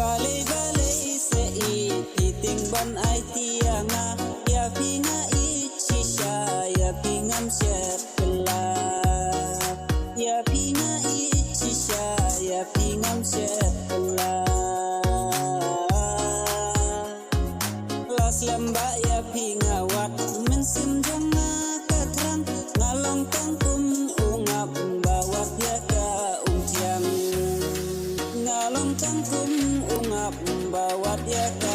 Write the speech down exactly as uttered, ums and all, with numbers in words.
Balei balei sa ïeit phi tieng ban aiti ïa nga, ïa phi nga ïeit shisha, ïa phi ngam shepla. Ïa phi nga ïeit shisha, ïa phi ngam shepla. La slem ba ïa phi nga wad, mynsiem jong nga ka thrang. Nga long tang kum u ngap ba wad ïa ka umthiang. Nga long tang kum u ngap ba wad ïa ka